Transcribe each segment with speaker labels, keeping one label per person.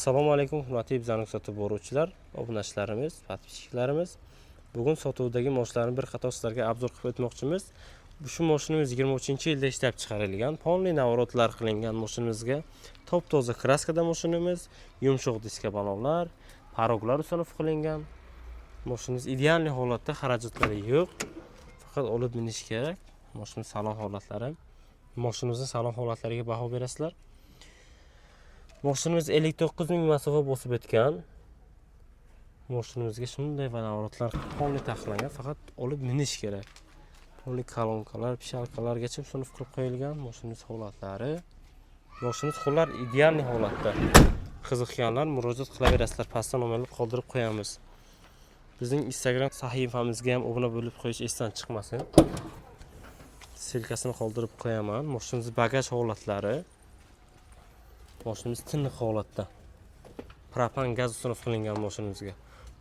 Speaker 1: Assalomu alaykum, hurmatli bizani kuzatib boruvchilar, obunachilarimiz, подписчик larimiz. Bugun sotuvdagi mashinalarni bir qator sizlarga обзор qilib o'tmoqchimiz. Shu mashinamiz 23-yilda ishlab chiqarilgan, полный наворот lar qilingan mashinamizga top toza краска da mashinamiz, yumshoq diska balonlar, порог lar установка qilingan. Mashinamiz идеальный holatda, xarajatlari yo'q. Faqat olib minish kerak. Mashina salon holatlari. Mashinamizni salon holatlariga baho berasizlar. Mashinamiz 59 ming masofa bosib o'tgan. Mashinamizga shunday наворот lar полный taxlangan, faqat olib minish kerak. Полный kolonkalar, пищалка largacha установка qilib qo'yilgan mashinamiz holatlari. Mashinamiz xullas идеальный holatda. Qiziqqanlar murojaat qilaverasizlar, pastda nomerni qoldirib qo'yamiz. Bizning Instagram sahifamizga ham obuna bo'lib qo'yish esdan chiqmasin. Ссылка sini qoldirib qo'yaman. Mashinamiz bagaj holatlari. Mashinamiz tiniq holatda. Propan gaz установка qilingan mashinamizga.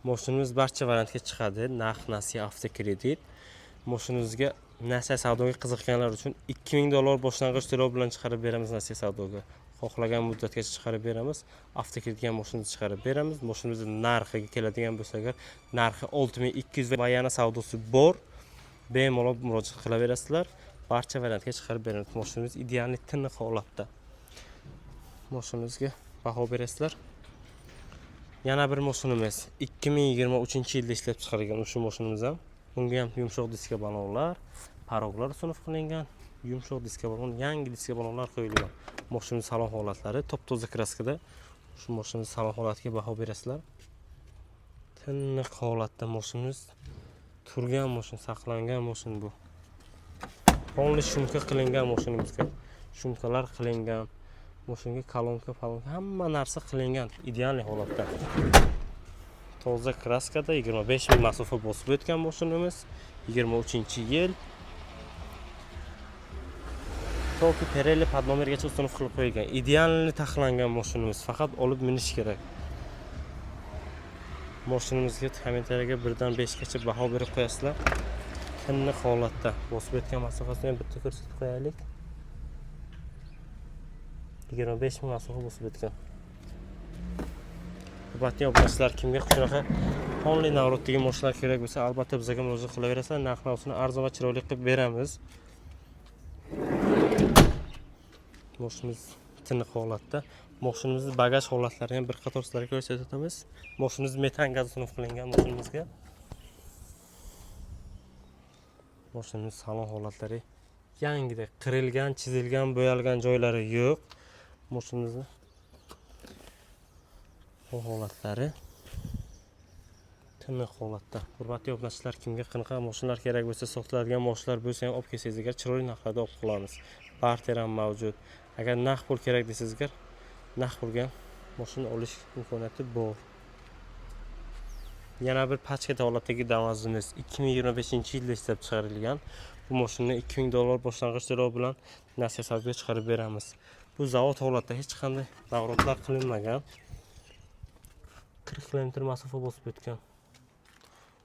Speaker 1: Mashinamiz barcha variantga chiqadi. Naqd, nasiya, avtokredit. Mashinamizga nasiya savdoga qiziqqanlar uchun 2000 dollar boshlang'ich to'lov bilan chiqarib beramiz nasiya savdoga. Xohlagan muddatgacha chiqarib beramiz. Avtokreditga ham mashinamizni chiqarib beramiz. Mashinamizni narxiga keladigan bo'lsa agar, narxi 6200 va yana savdosi bor. Bemalol murojaat qilaverasizlar. Barcha variantga chiqarib beramiz. Mashinamiz идеальный tiniq holatda. Mashinamizga baho berasizlar. Yana bir mashinamiz 2023-yilda ishlab chiqarilgan o'sha mashinamiz ham. Bunga ham yumshoq diska balonlar, порог lar установка qilingan. Yumshoq diska balon, yangi diska balonlar qo'yilgan. Mashinamiz salon holatlari top toza краска da. Shu mashinamiz salon holatiga baho berasizlar. Tiniq holatda mashinamiz, turgan mashina, saqlangan mashina bu. Полный шумка qilingan mashinamizga. Шумка lar qilingan. Mashinaga kolonka, palonka, hamma narsa qilingan, идеальный holatda. Toza краска da, 25 ming masofa bosib o'tgan mashinamiz, 23-yil. Toki Pirelli под номер gacha установка qilib qo'yilgan. Идеальный taxlangan mashinamiz, faqat olib minish kerak. Mashinamizga kommentariyaga 1 dan 5 gacha baho berib qo'yasizlar. Tiniq holatda, bosib o'tgan masofasini ham bitta ko'rsatib qo'yaylik. 25 ming masofa bosib o'tgan. Hurmatli obunachilar, kimga shunaqa полный наворот dagi mashinalar kerak bo'lsa, albatta bizga murojaat qilaverasizlar. Narx navosini arzon va chiroyli qilib beramiz. Mashinamiz tiniq holatda. Mashinamizni bagaj holatlarini ham bir qator sizlarga ko'rsatib o'tamiz. Mashinamiz metan gaz установка qilingan mashinamizga. Mashinamiz salon holatlari yangidek, qirilgan, chizilgan, bo'yalgan joylari yo'q. Mashinamizni bu holatlari tiniq holatda. Hurmatli obunachilar, kimga qanaqa mashinalar kerak bo'lsa, sotiladigan mashinalar bo'lsa ham olib kelsangiz agar, chiroyli narxlarda olib qolamiz. Barter ham mavjud. Agar naqd pul kerak desangiz agar, naqd pulga ham mashina olish imkoniyati bor. Yana bir pachka holatdagi Damas'imiz 2025-yilda ishlab chiqarilgan. Bu mashinani 2000 dollar boshlang'ich to'lov bilan nasiya savdoga chiqarib beramiz. Bu zavod holatda, hech qanday наворот lar qilinmagan. 40 kilometr masofa bosib o'tgan.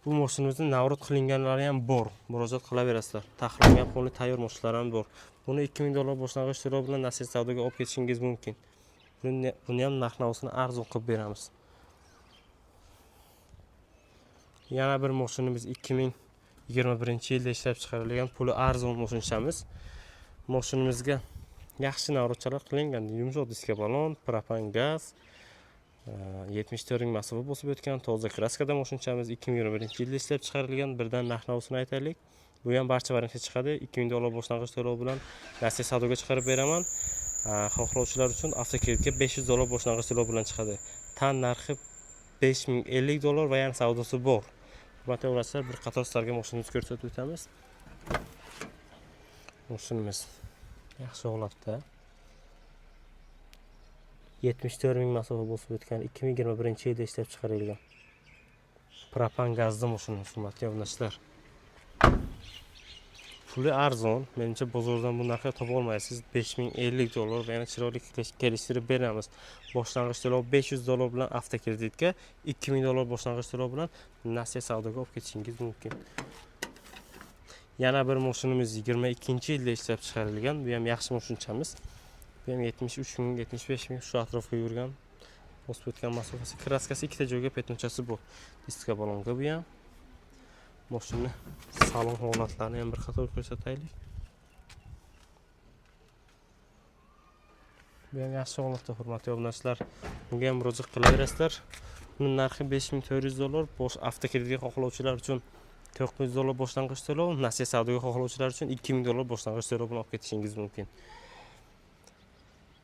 Speaker 1: Bu mashinamizni наворот qilinganlari ham bor. Murojaat qilaverasizlar. Taxlangan полный tayyor mashinalar ham bor. Buni 2000 dollar boshlang'ich to'lov bilan nasiya savdoga olib ketishingiz mumkin. Buni ham narx navosini arzon qilib beramiz. Yana bir mashinamiz 2021-yilda ishlab chiqarilgan, puli arzon mashinamiz. Mashinamizga yaxshi наворот chalar qilingan. Yumshoq diska balon, propan gaz, 74 ming masofa bosib o'tgan, toza краска da mashinamiz 2021-yilda ishlab chiqarilgan. Birdan narx navosini aytaylik. Bu ham barcha variantga chiqadi. 2000 dollar boshlang'ich to'lov bilan nasiya savdoga chiqarib beraman. Xohlovchilar uchun avtokreditga 500 dollar boshlang'ich to'lov bilan chiqadi. Tan narxi 5050 dollar va yana savdosi bor. Hurmatli obunachilar, bir qator sizlarga mashinamizni ko'rsatib o'tamiz. Mashinamiz yaxshi holatda. 74 ming masofa bosib o'tgan, 2021-yilda ishlab chiqarilgan. Propan gazli mashinamiz, hurmatli obunachilar. Puli arzon, menimcha bozordan bu narxga topa olmaysiz. 5050 dollar va yana chiroyli kelishtirib beramiz. Boshlang'ich to'lov 500 dollar bilan avtokreditga, 2000 dollar boshlang'ich to'lov bilan nasiya savdoga olib ketishingiz mumkin. Yana bir mashinamiz 22-yilda ishlab chiqarilgan. Bu ham yaxshi mashinchamiz. Bu ham 73 ming, 75 ming shu atrofga yurgan. Bosib o'tgan masofasi, краска si ikkita joyga пятно chasi bor. Diska balonga bu ham. Mashina salon holatlarini ham bir qator ko'rsataylik. Bu ham yaxshi holatda, hurmatli obunachilar. Bunga ham murojaat qilaverasizlar. Buning narxi 5400 dollar. Bosh avtokreditga xohlovchilar uchun 900 dollar boshlang'ich to'lov, nasiya savdoga xohlovchilar uchun 2000 dollar boshlang'ich to'lov bilan olib ketishingiz mumkin.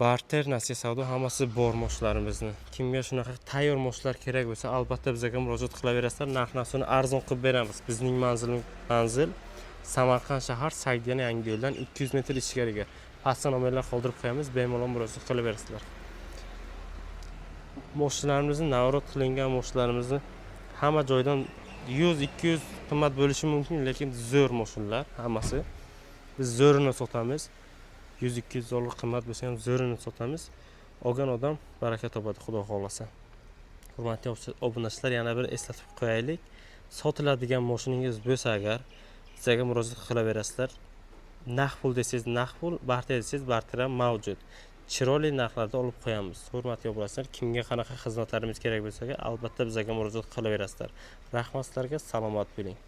Speaker 1: Barter, nasiya savdo hammasi bor moshlarimizni. Kimga shunaqa tayyor moshlar kerak bo'lsa, albatta bizga murojaat qilaverasizlar. Narx-navsini arzon qilib beramiz. Bizning manzil Samarqand shahar, Sogdiana yangi yo'ldan 200 metr ichkariga. Pastda nomerlar qoldirib qo'yamiz, bemalol murojaat qilaverasizlar. Moshlarimizni, navrot qilingan moshlarimizni hamma joydan 100-200 qimmat bo'lishi mumkin, lekin zo'r mashinalar hammasi. Biz zo'rini sotamiz. 100-200 dollar qimmat bo'lsa ham zo'rini sotamiz. Olgan odam baraka topadi, Xudo xohlasa. Hurmatli obunachilar, yana bir eslatib qo'yaylik. Sotiladigan mashinangiz bo'lsa agar, bizga murojaat qilaverasizlar. Naqd pul desangiz naqd pul, barter desangiz barter ham mavjud. Chiroyli narxlarda olib qo'yamiz. Hurmatli obunachilar, kimga qanaqa xizmatlarimiz kerak bo'lsa, albatta bizga murojaat qilaverasizlar. Rahmat sizlarga, salomat bo'ling.